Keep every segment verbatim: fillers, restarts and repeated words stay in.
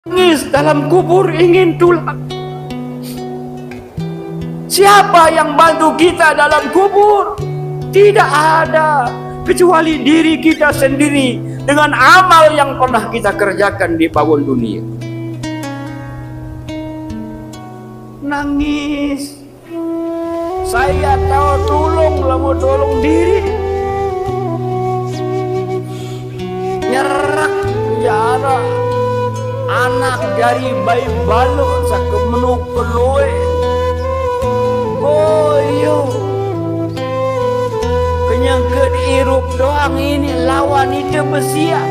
Nangis dalam kubur ingin tulang. Siapa yang bantu kita dalam kubur? Tidak ada, kecuali diri kita sendiri dengan amal yang pernah kita kerjakan di bawon dunia. Nangis. Saya tahu tulung, lamun tulung diri. Nyerak penjara. Anak jari bayi balok sakemenuk peluit. Oh iyo. Kenyengket irup doang ini lawan ite besiak.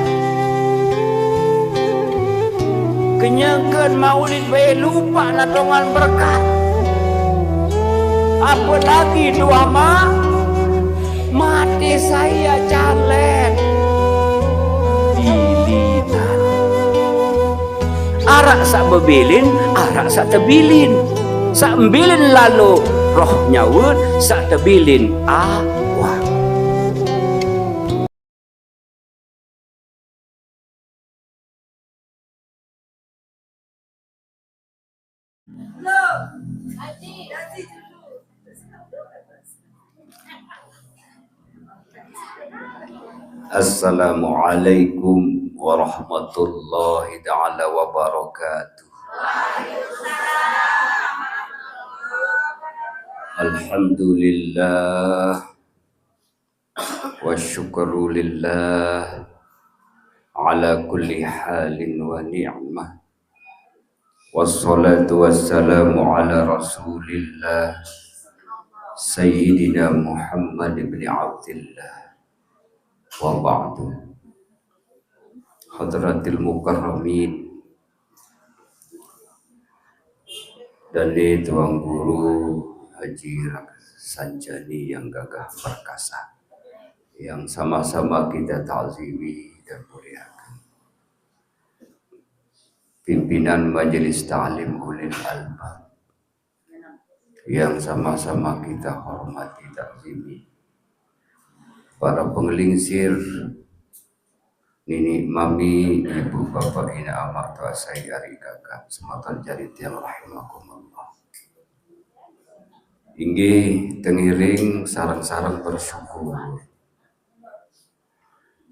Kenyengket maulid bae lupa natongan berkat. Apalagi doa ma-, mate saya calet. Bilinan. Arak sak bebilin, arak sak tebilin. Sak mbilin lalo roh nyawa, sak tebilin awak. Assalamualaikum warahmatullahi taala wabarakatuh. Alhamdulillah. Wa syukru lillah ala kulli halin wa ni'mah. Wassalatu wassalamu ala Rasulillah Sayyidina Muhammad ibn Abdillah. Wa ba'du. Hadratil mukarramin, dan di Tuan Guru Haji Rak-, Sanjani yang gagah perkasa, yang sama-sama kita ta'zimi dan muliakan. Pimpinan Majelis Ta'lim Ulil Albab, yang sama-sama kita hormati, takzimi. Para pengelingsir, nini, mami, ibu, bapak, ina, amak, tuak, sai, ari, kakak, semua jari tiang rahimakumullah. Inggih, tengiring sareng-sareng bersyukur.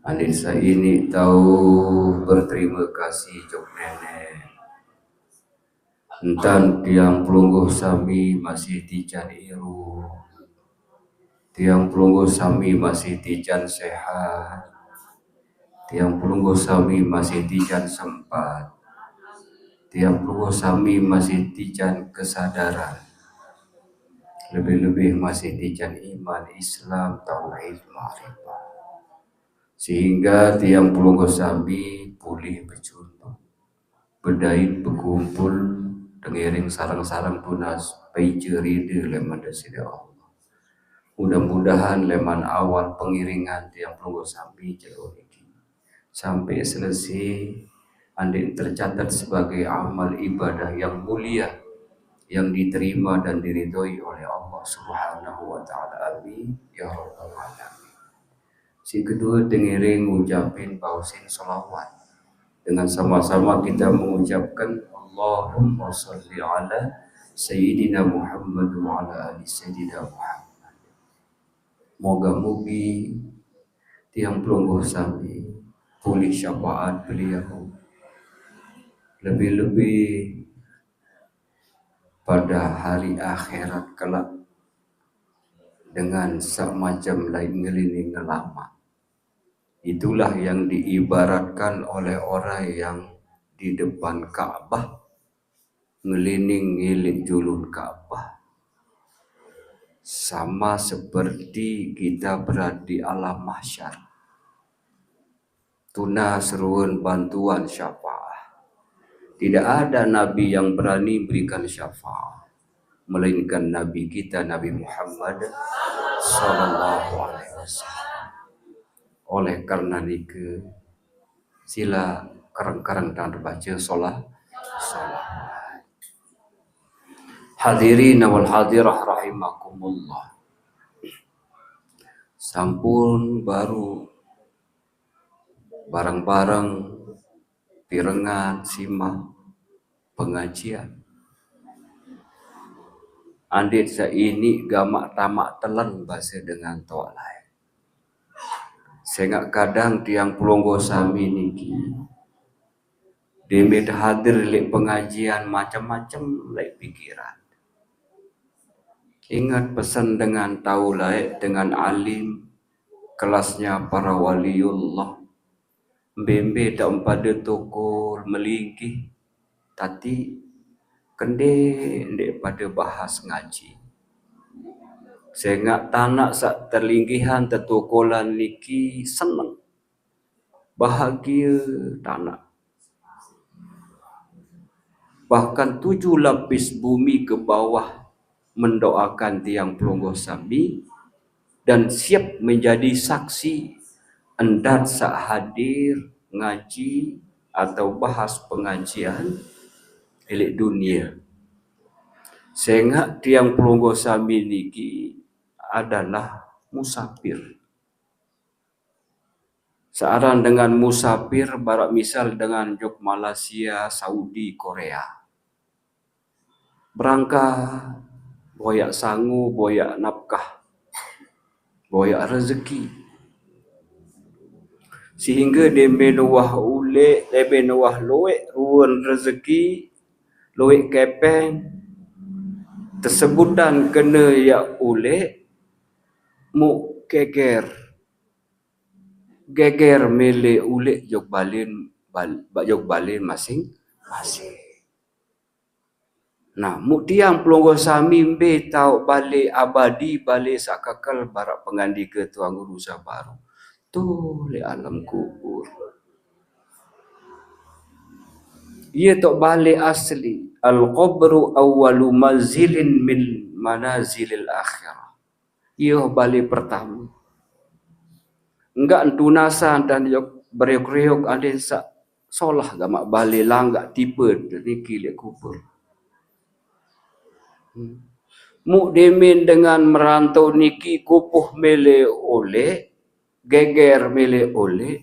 Anisa ini tahu berterima kasih jok nenek. Entan tiang pelungguh sami masih tican iru. Tiang pelungguh sami masih tican sehat. Tiang pelungguh sami masih tican sempat. Tiang pelungguh sami masih tican kesadaran. Lebih-lebih masih tican iman, Islam, tauhid, ma'rifah. Sehingga tiang pelungguh sami pulih becunduk, bedait bekumpul, tengiring sareng-sareng tunas paica rida leman Sida Allah. Mudah-mudahan leman awal pengiringan tiang pelungguh sami jero niki sampai selesai, andik tercatat sebagai amal ibadah yang mulia, yang diterima dan diridhoi oleh Allah Subhanahu wa Ta'ala. Amin ya Rabbal Alamin. Si kedua, tengiring ngucapin pausin salawat. Dengan sama-sama kita mengucapkan, Allahumma salli ala Sayyidina Muhammad wa ala ali Sayyidina Muhammad. Moga-mugi tiang pelungguh sami pulih syafaat beliau. Lebih-lebih pada hari akhirat kelak dengan semacam lain ngelining ngelama. Itulah yang diibaratkan oleh orang yang di depan Ka'bah, ngelining ngilik julun Ka'bah. Sama seperti kita berada di alam mahsyar. Tuna seruan bantuan syafaat. Tidak ada nabi yang berani berikan syafaat, melainkan Nabi kita, Nabi Muhammad sallallahu alaihi wasallam. Oleh karena nika, sila kereng-kereng dan baca solah, solah. Hadirin wal hadirah rahimakumullah. Sampun baru bareng-bareng pirengan, simah pengajian. Andit sa ini gamak tamak telen basa dengan tok lain. Sengak kadang tiang pelungguh sami niki, demit hadir lek pengajian macem-macem lek pikiran. Ingat pesan dengan tau laek, dengan alim, kelasnya para waliullah. Mbe-mbe tak pada tokol melinggih, tati kende ndek pada bahas ngaji. Sengak tanak sak terlinggihan tetokolan niki seneng, bahagia tanak. Bahkan tujuh lapis bumi ke bawah mendoakan tiang pelungguh sami dan siap menjadi saksi endat sak hadir ngaji atau bahas pengajian elek dunia. Sengak tiang pelungguh sami niki adalah musafir. Searan dengan musafir, barak misal dengan jok Malaysia, Saudi, Korea. Berangkat, boyak sangu, boyak nafkah, boyak rezeki. Sehingga deme nuah ulek, deme nuah luek, ruen rezeki, luek kepeng, tesebutan kena yak ulek, muk geger. Geger mele ulek jok balen, bal-, bak jok balen masing-masing. Nah, muk tiang pelungguh sami mbe tau bale abadi, bale sak kekel barak pengandika Tuan Guru Sabaru. Tu lek alam kubur. Iya tok bale asli. Al-qabru awwalu manzilin min manazilil akhirah. Iya bale pertama. Enggak entunasan dan yok beriuk-riuk ade sak solah gamak bale langgak tipe niki lek kubur. Hmm. Muk demen dengan merantau niki kupuh mele oleh, geger mele oleh,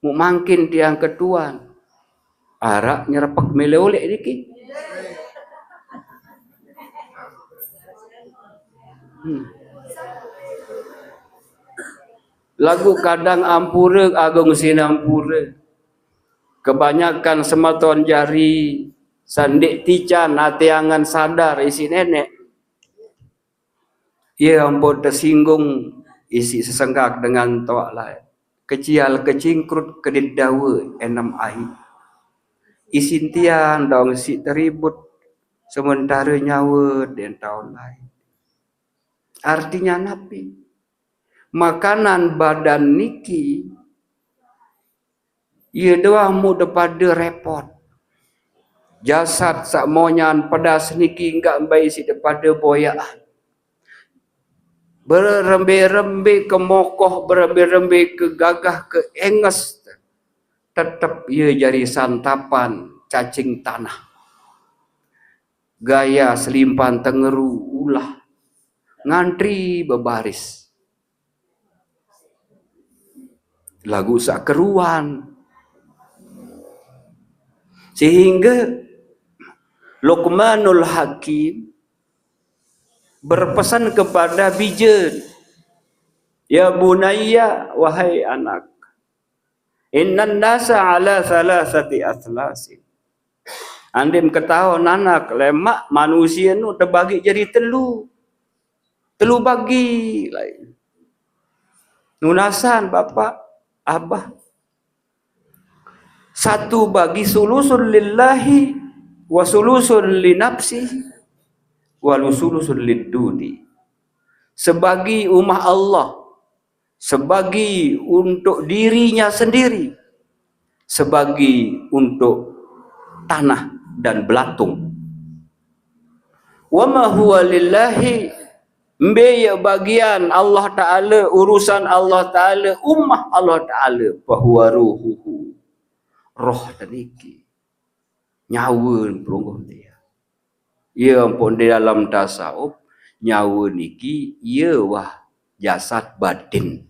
muk mangkin tiang ketuan. Arak nyerepek mele oleh niki. Hmm. Lagu kadang ampura, agung sinampura. Kebanyakan semeton jari, sandik tican, ati angan sadar isi nenek. Ia ampun tersinggung isi sesenggak dengan tok lain. Kecial kecingkrut kedit dawa enam ai. Isin tian dong si teribut sementara nyawa den taun lain. Artinya napi? Makanan badan niki, ia doang mu depada repot. Jasad sak monyan pedas niki enggak mbai si depada boyaan. Berembe-rembe ke mokoh, berembe-rembe ke gagah, ke enges, tetep ia jari santapan cacing tanah. Gaya selimpan tengeru ulah ngantri bebaris. Lagu sak keruan. Sehingga Luqmanul Hakim berpesan kepada bijen, "Ya bunayya, wahai anak, innan nasa ala salasati athlasin." Andim ketahuan anak, lemak manusia nu terbagi jadi telu. Telu bagi lain. Nunasan bapak, abah. Satu bagi sulusun lillahi, wa sulusun li nafsihi, wa sulusun lid duni. Sebagi umah Allah, sebagi untuk dirinya sendiri, sebagi untuk tanah dan belatung. Wa ma huwa lillahi, mbe ya bagian Allah Ta'ala, urusan Allah Ta'ala, umah Allah Ta'ala, fahuwa ruhuhu. Roh teniki. Nyawa pelungguh dia. Ia ampun di dalam tasawuf, nyawa niki, ia wah jasad batin.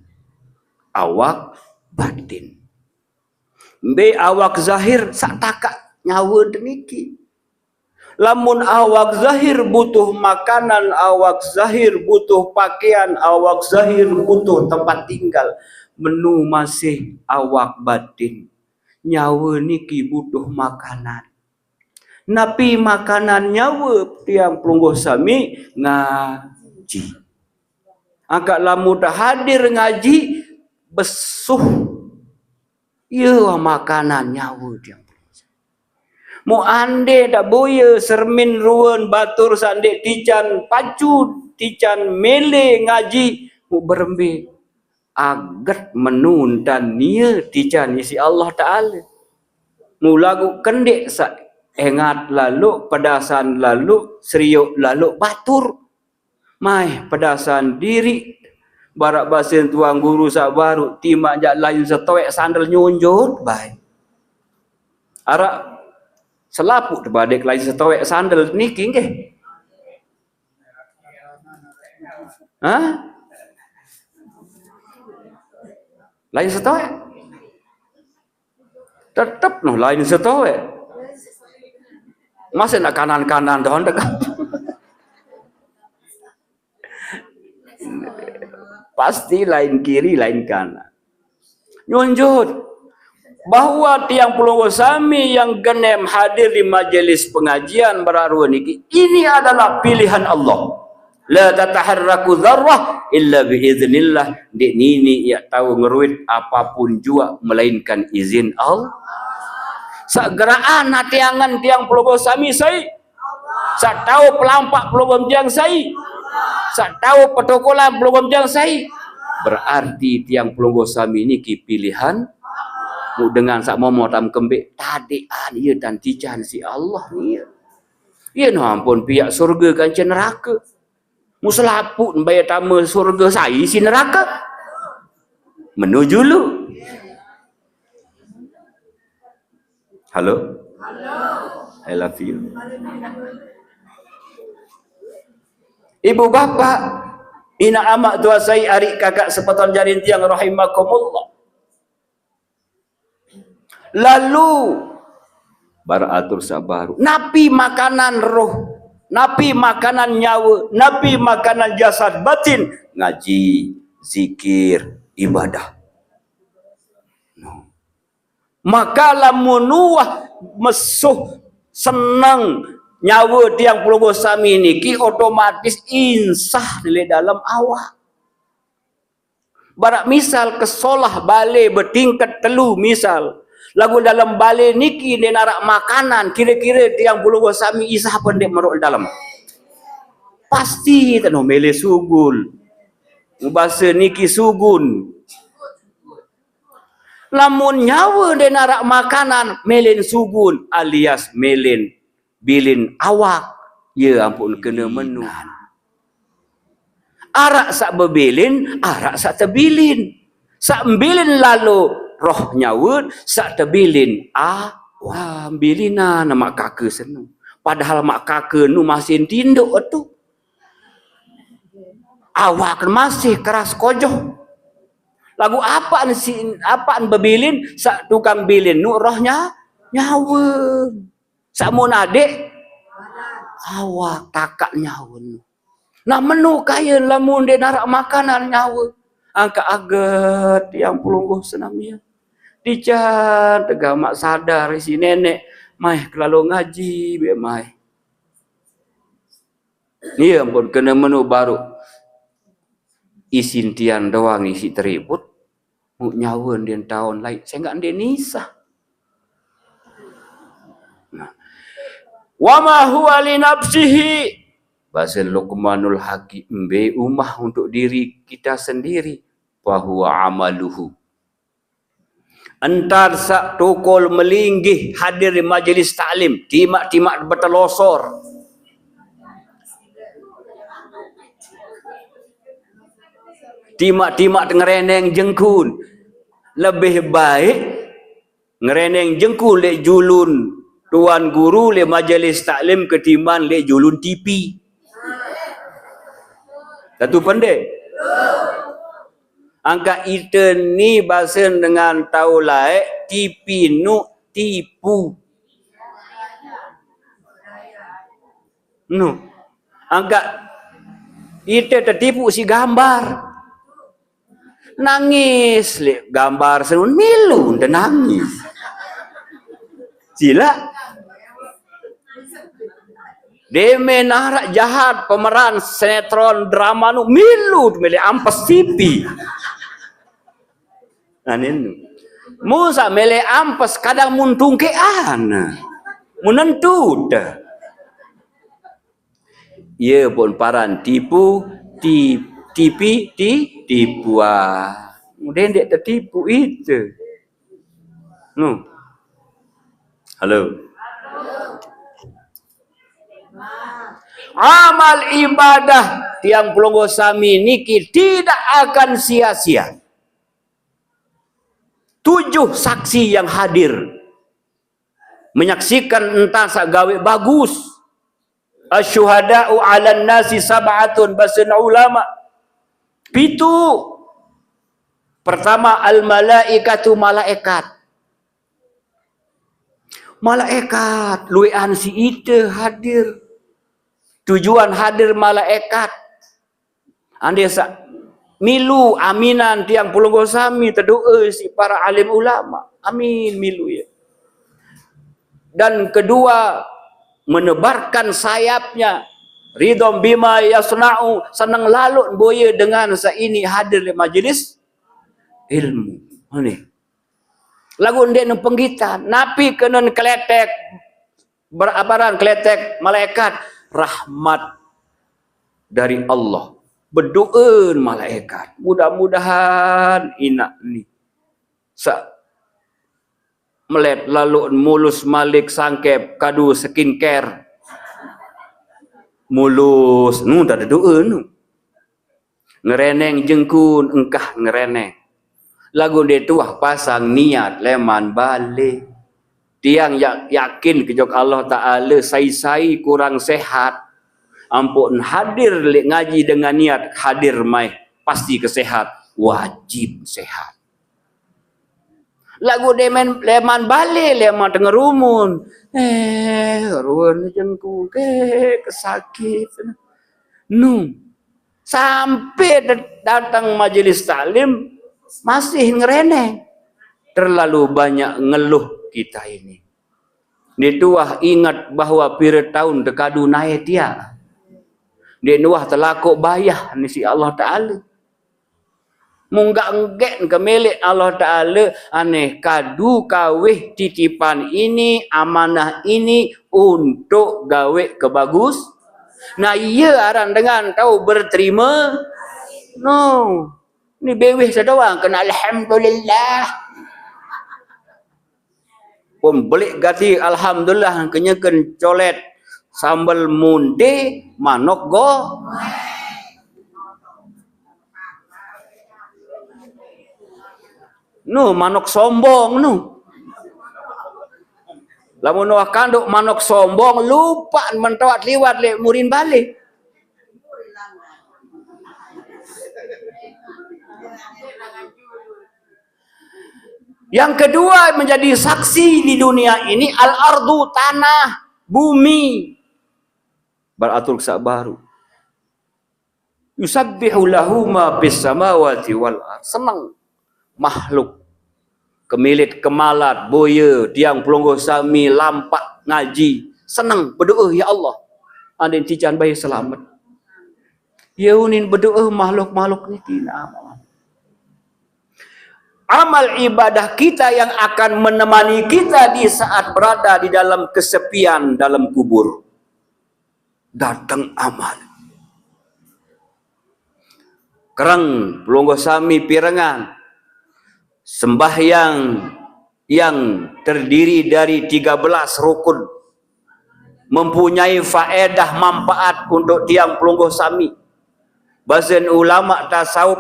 Awak batin. Mbe awak zahir sak takak nyawa niki. Lamun awak zahir butuh makanan, awak zahir butuh pakaian, awak zahir butuh tempat tinggal, menu masih awak batin. Nyawa niki butuh makanan. Napi makanan nyawa tiang pelungguh sami? Ngaji. Angkat lamun dah hadir ngaji, besuh. Iya makanan nyawa tiang pelungguh sami. Mu ande dak boya sermin ruen batur sande tican pacu, tican mele ngaji, mu berembe aget menu entan nia tican isi Allah Ta'ala. Mu lagu kendik sa engat lalu, pedasan lalu, seriuk lalu batur. Mai pedasan diri, barak basin tuan guru sak baru, timak jak lain setoek sandal nyunjut, bai. Arak selapuk tebadik lain setoek sandal niki nggih. Hah? Lain setoek? Tetep noh lain setoek. Masih nak kanan-kanan doang dekat. Pasti lain kiri, lain kanan. Nyunjut bahwa tiang pelungguh sami yang genem hadir di majelis pengajian beraruan niki, ini adalah pilihan Allah. La tataharraku dzarrah illa bi idznillah. Ndik nini ia tahu ngeruit apapun jua melainkan izin Allah. Sak geraan ati angen tiang pelungguh sami sai. Sak tahu pelampak pelungguh tiang sai. Sak tahu petokolan pelungguh tiang sai. Berarti tiang pelungguh sami niki pilihan. Mu dengan sak momo tam kembik tadi an ia dan tican si Allah ni. Ia no ampun pihak surga kanca neraka. Mu selaput bayar tama surga sai si neraka. Menuju lu. Halo? I love you. Ibu bapak, ina amak tuasai arik kakak sepeton jarin tiang rahimakumullah. Lalu baratur sabaru. Napi makanan roh, napi makanan nyawa, napi makanan jasad batin, ngaji, zikir, ibadah. Maka lamun uwah mesuh seneng nyawa tiang pelungguh sami niki otomatis insah di dalam awak. Barak misal ke solah bale betingkat telu misal. Lagu dalam bale niki nde narak makanan, kira-kira tiang pelungguh sami isah apa nde meruk dalam? Pasti tano mele sugul. Mubasa niki sugun. Lamun nyawa nde narak makanan, melen sugun alias melen bilin awak. Ya ampun kena menu. Arak sak bebilin, arak sak tebilin. Sak mbilin lalu roh nyawa, sak tebilin awak. Wah, mbilinan mak kaka senu. Padahal mak kaka nu masih tinduk tu. Awak masih keras kojoh. Lagu apaan si apaan bebilin sak tukang bilin nu rohnya nyawa. Sak mun adik awak takak nyawa nu. Nah menu kaya lamun dia narak makanan nyawa. Angkat aget tiang pelungguh senamia. Dican tegamak sadar isi nenek mai kelalu ngaji be mai. Ni ampun kena menu baru. Isin tian doang isi teribut. Mu nyawa ndin taun lai sehingga ndin nisah. Nah. Wa ma huwa li nafsihi. Bahasa Luqmanul Hakim, mbe umah untuk diri kita sendiri. Fahuwa amaluhu. Entar sak tukul melinggih hadir di majelis taklim, timak-timak betelosor. Timak-timak ngereneng jengkun. Lebih baik ngereneng jengkun lek julun tuan guru lek majelis taklim ketimbang lek julun T P. Satu pendek. Angkat ite ni basen dengan tau lae, tipi nu tipu. Nu. Angkat ite tetipu si gambar. Nangis le gambar senun milu te nangis. Sila. Deme narak jahat pemeran sinetron drama nu milu mele ampes tipi. Anin. Musa mele ampes kadang muntung ke ana. Munentu te. Ye pun paran tipu, ti, tipi, ti, tipu ah. Dendek tetipu itu. Nu. Halo. Amal ibadah tiang pelungguh sami niki tidak akan sia-sia. Tujuh saksi yang hadir menyaksikan entah sagawe bagus. Asyuhada'u 'alan nasi sab'atun, basen ulama. Pitu. Pertama, al-malaikatu, malaikat. Malaikat, luean si ite hadir. Tujuan hadir malaikat. Ande sa milu aminan tiang pelungguh sami tedoa si para alim ulama. Amin milu ya. Dan kedua, menebarkan sayapnya. Ridho bima yasna'u, senang lalut boye dengan saini hadir di majelis ilmu. Ini. Lagu ndek nu penggitan, napi kenen keletek, berabaran keletek malaikat, rahmat dari Allah. Bedoen malaikat. Mudah-mudahan inak ni. Sa melet lalu mulus malik sangkep kadu skincare. Mulus, nu tak ada doa nu. Ngereneng jengkun, engkah ngereneng. Lagu de tuah pasang niat leman balik. Tiang ya-, yakin kejok Allah Ta'ala sai-sai kurang sehat. Ampun hadir le ngaji dengan niat hadir mai. Pasti kesehat. Wajib sehat. Lagu demen leman balik, leman tengerumun. Eh, ruan jengku ke kesakit. Nu, sampai datang majelis taklim masih ngereneng. Terlalu banyak ngeluh kita ini. Dia tuah ingat bahwa pira tahun tekadu naik dia. Dia nuah telakuk bayah ni si Allah Ta'ala. Munggak enggek ke milik Allah Ta'ala, aneh kadu kawih titipan ini, amanah ini untuk gawe ke bagus. Nah, iya aran dengan tau berterima. No. Ni beweh sedoang kena alhamdulillah. Pun belik gati alhamdulillah kenyeken colet sambal munte manok go. Nu manok sombong nu. Lamun wah kanduk manok sombong lupa mentoat liwat le murin balik. Yang kedua menjadi saksi di dunia ini al-ardu, tanah, bumi. Beratur sak baru. Yusabbihu lahu ma fis samawati wal ard. Seneng makhluk. Kemilit kemalat, boye, tiang pelungguh sami, lampak ngaji. Seneng berdoa, ya Allah. Andin tijan bayi selamat. Ya unin berdoa makhluk-makhluk ni tina. Amal ibadah kita yang akan menemani kita di saat berada di dalam kesepian dalam kubur. Datang amal. Kerang pelungguh sami pirengan. Sembahyang yang terdiri dari tiga belas rukun. Mempunyai faedah manfaat untuk tiang pelungguh sami. Basen ulama tasawuf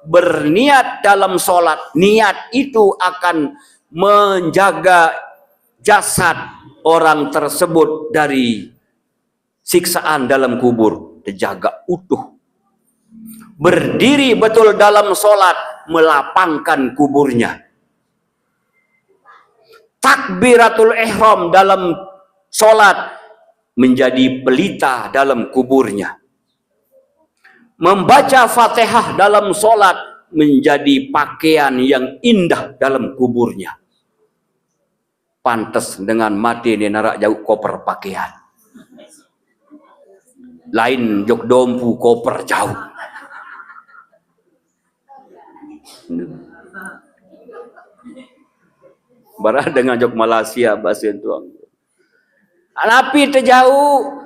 berniat dalam solat. Niat itu akan menjaga jasad orang tersebut dari siksaan dalam kubur. Terjaga utuh. Berdiri betul dalam sholat melapangkan kuburnya. Takbiratul ihram dalam sholat menjadi pelita dalam kuburnya. Membaca Fatihah dalam sholat menjadi pakaian yang indah dalam kuburnya. Pantes dengan mati di narak jauh koper pakaian. Lain jok dompu koper jauh. Bara dengan jok Malaysia bahasa tuang. Alapi tejauh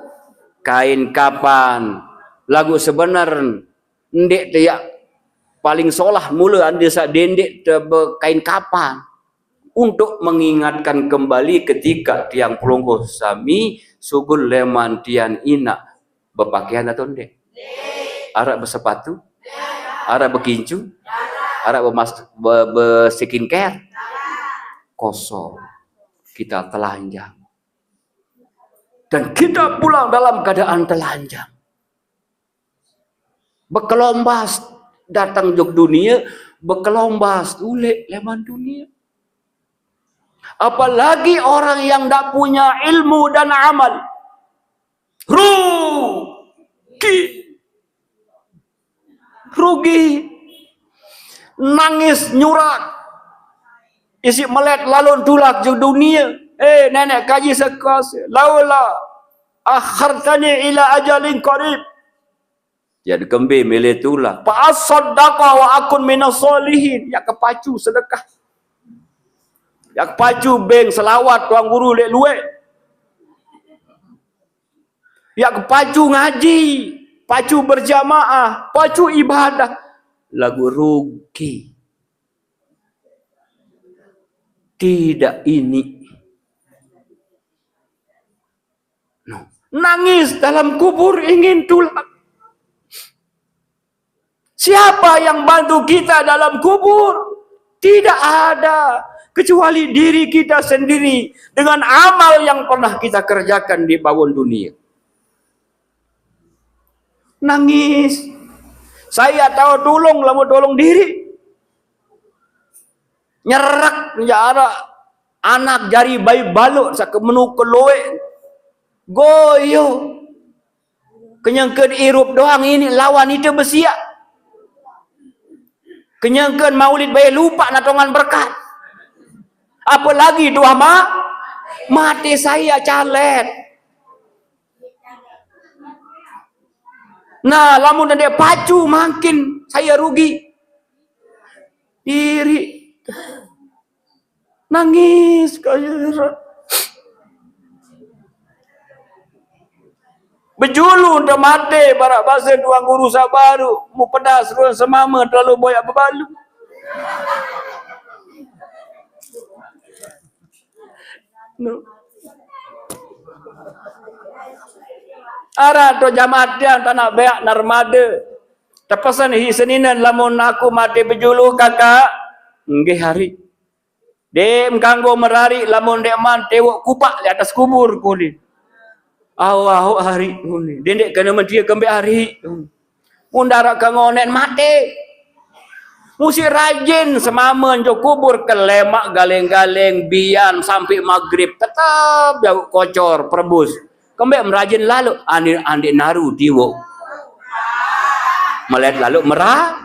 kain kapan. Lagu sebenar ndek te yak paling solah mula ande sak dendek te be kain kapan. Untuk mengingatkan kembali ketika tiang pelungguh sami sugul leman tian inak berpakaian atau ndek? Arak bersepatu? Arak berkincu? Arak bermas, ber, berskincare? Kosong. Kita telanjang. Dan kita pulang dalam keadaan telanjang. Bekelombas datang jok dunia, bekelombas ulek leman dunia. Apalagi orang yang ndak punya ilmu dan amal. Rugi. Rugi. Nangis nyurak. Isi melet lalu tulak jok dunia. Eh, nenek kaji sekas. Laula akhartani ila ajalin qarib. Ya dikembe milih tulah. Fa asaddaqa wa akun minas solihin. Ya kepacu sedekah. Ya kepacu beng selawat tuang guru lek luek. Ya kepacu ngaji, pacu berjamaah, pacu ibadah. Lagu rugi. Tidak ini. No. Nangis dalam kubur ingin tulang. Siapa yang bantu kita dalam kubur? Tidak ada. Kecuali diri kita sendiri dengan amal yang pernah kita kerjakan di bawon dunia. Nangis. Saya tahu tolong, lama tolong diri. Nyerak, ya, anak jari bayi balok, sake menu keloek. Goyo. Kenyangkan irup doang ini lawan itu besiak. Kenyangkan maulid bayi lupa natongan berkat. Apalagi doa ma, mati saya calet. Nah, lamun ndek pacu makin saya rugi. Iri. Nangis kaya. Bejulu ndak mate barak basa tuang guru sabaru. Mu pedas ruang semama terlalu boyak bebalu. No. Ara to jamaah tiang tanak beak narmada. Tepesan hi seninen lamun aku mati bejulu kakak. Nggih hari. Dem kanggo merari lamun dek man tewok kupak di atas kubur kuli. Awa awa hari kuli. Dendek kena menteri kembek hari. Mundara ke ngonen mati. Musi rajin semama njo kubur kelemak galeng-galeng bian sampai maghrib tetap jauh kocor perebus. Kembek merajin lalu andi andi naru tiwo. Melet lalu merah.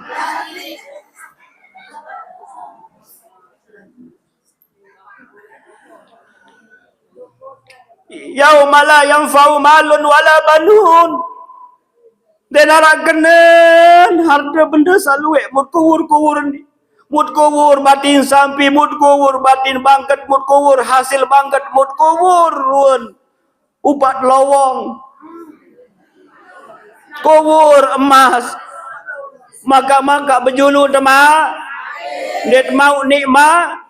Yauma la yanfa'u malun wala banun. Den arak genen harta benda saluek mut kuwur-kuwur ni. Mut kuwur batin sampi, mut kuwur batin bangket, mut kuwur hasil bangket, mut kuwur ruwen upat lowong. Kuwur emas. Maka-maka bejulu tema. Ndet mau nikmat.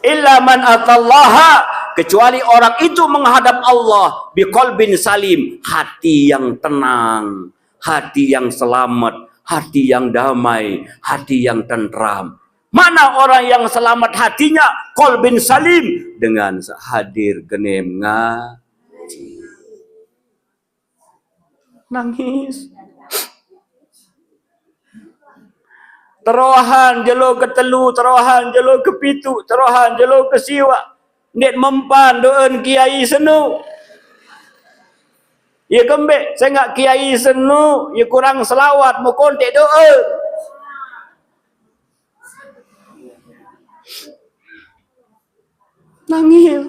Illa man atallaha, kecuali orang itu menghadap Allah biqalbin salim, hati yang tenang, hati yang selamat, hati yang damai, hati yang tentram. Mana orang yang selamat hatinya, qalbin salim, dengan hadir genem ngaji. Nangis. Terohan jelo ketelu, terohan jelo kepitu, terohan jelo kesiwak. Ndeq mempan do'en Kiai Senu. Ye kembeq sengaq Kiai Senu, ye kurang selawat, mukon ndeq do'en. Nangis.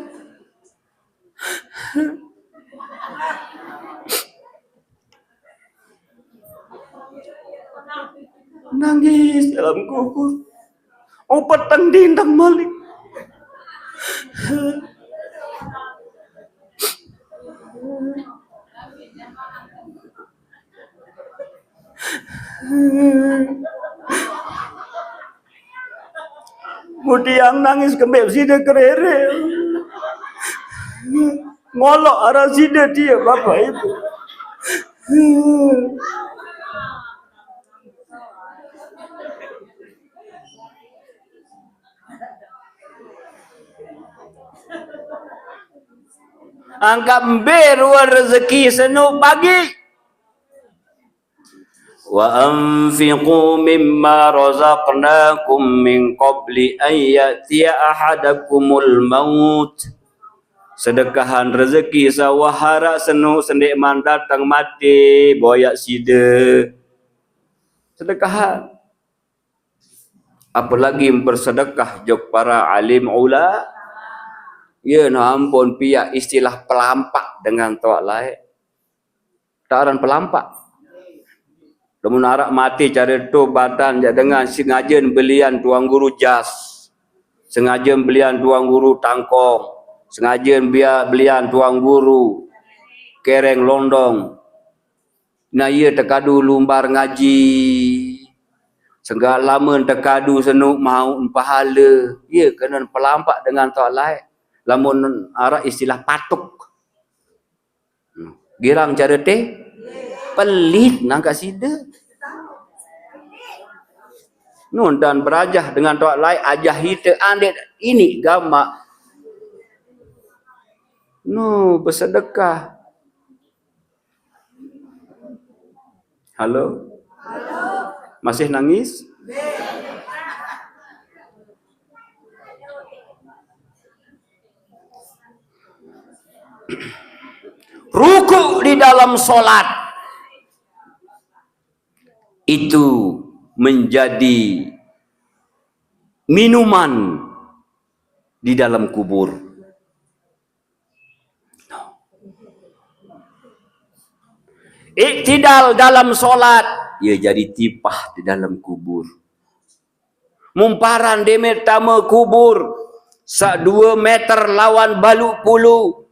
Nangis dalam kubur. Oh, peteng dindeng malik. Mudiang nangis kembeq side kerere. Ngolok araq side tie, Bapak Ibu. Angkaq mbe rue rezeki Senu pagi. Wa anfiqu mimma razaqnakum min qabli an ya'tiya ahadakumul maut. Sedekahan rezeki saq wah araq Senu sendeqman dateng mate boyaq side. Sedekahan. Apalagi bersedekah jok para alim ula-, ye, nah, ampun piaq istilah pelampaq dengan toaq laeq. Taran pelampaq. Lamun araq mate care to batan jaq dengan sengajen belian Tuan Guru jas, sengajen belian Tuan Guru tangkong, sengajen bia-, belian Tuan Guru kereng londong. Nah, ie tekadu lumbar ngaji. Sengaq lamun tekadu Senu mauq pahale, ie kenen pelampaq dengan toaq laeq. Lamun araq istilah patuk. Girang care te? Pelit nangkaq side. Nun dan berajah dengan toaq laeq, ajah ite andeq iniq gamaq. Nu besedekah. Halo? Masih nangis? Ruku di dalam sholat itu menjadi minuman di dalam kubur. Iktidal dalam sholat, ye jadi tipah di dalam kubur. Mumparan deme tame kubur, saq due meter lawan baluq pulu.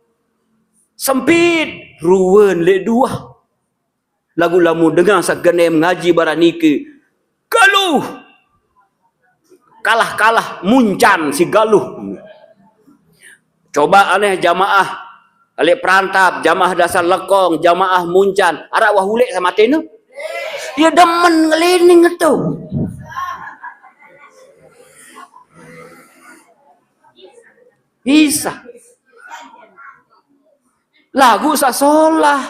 Sempit, ruen leq duah. Laguq lamun dengan saq genem ngaji barang nike, galuh. Kalah-kalah muncan si galuh. Coba aneh jamaah leq Perantap, jamaah dasar Lekong, jamaah Muncan, araq wah uleq saq matene? Ye demen ngelining to. Bisa. Laguq saq solah.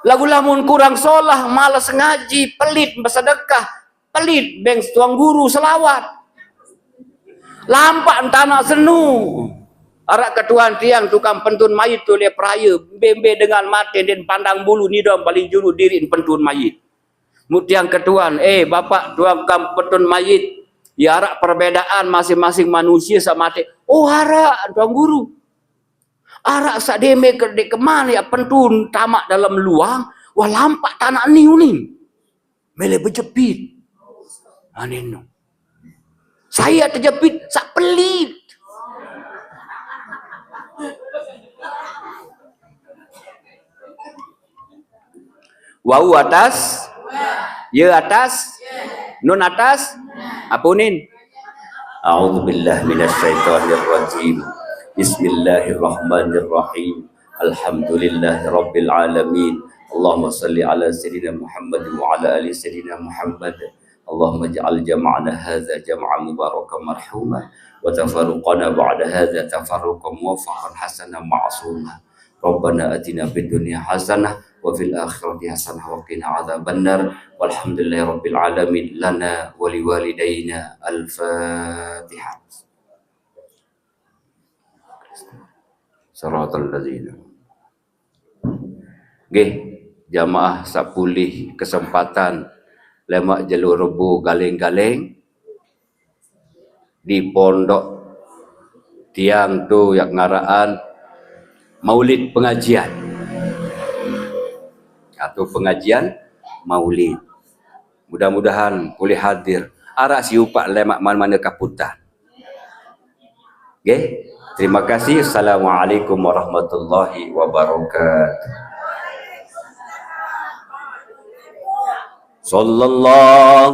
Laguq lamun kurang solah, males ngaji, pelit besedekah, pelit beng Tuan Guru selawat. Lampaq tanaq Senu. Araq ketuan tiang tukang pentun mayit to leq Peraye, mbe-mbe dengan mate ndeqn pandang bulu, nidang paling julu diriq pentun mayit. Mut tiang ketuan, "Eh, Bapak tukang pentun mayit, ye araq perbedaan masing-masing manusie saq mate?" "Oh, araq, Tuan Guru." Araq saq deme ke-, ndeq keman yaq pentun tamaq dalem luang, wah lampaq tanaq ni unin. Mele bejepit. Aneno. Sai yaq tejepit, saq pelit. Wau atas? Ye atas? Nun atas? Ape unin? A'udzubillah minasyaitonirrajim. Bismillahirrahmanirrahim. Alhamdulillahirabbil alamin. Allahumma shalli ala sayyidina Muhammad wa ala ali sayyidina Muhammad. Allahumma ij'al jam'ana hadza jam'an mubarakan marhuma, wa tafarruqana ba'da hadza tafarruqan muwaffaqan hasanan ma'suma. Rabbana atina fid dunya hasanah wa fil akhirati hasanah wa qina adzabannar. Walhamdulillahi rabbil alamin. Lana wa liwalidayna. Al-Fatihah. Siratal ladzina. Nggih, jamaah saq pulih kesempatan lemaq jelo Rebo Galeng-Galeng di pondok tiang tu yaq ngaraqan Maulid Pengajian. Atau pengajian Maulid. Mudah-mudahan pulih hadir. Araq siq upaq lemaq mane-mane kaputan. Nggih. Terima kasih. Assalamualaikum warahmatullahi wabarakatuh. Sallallahu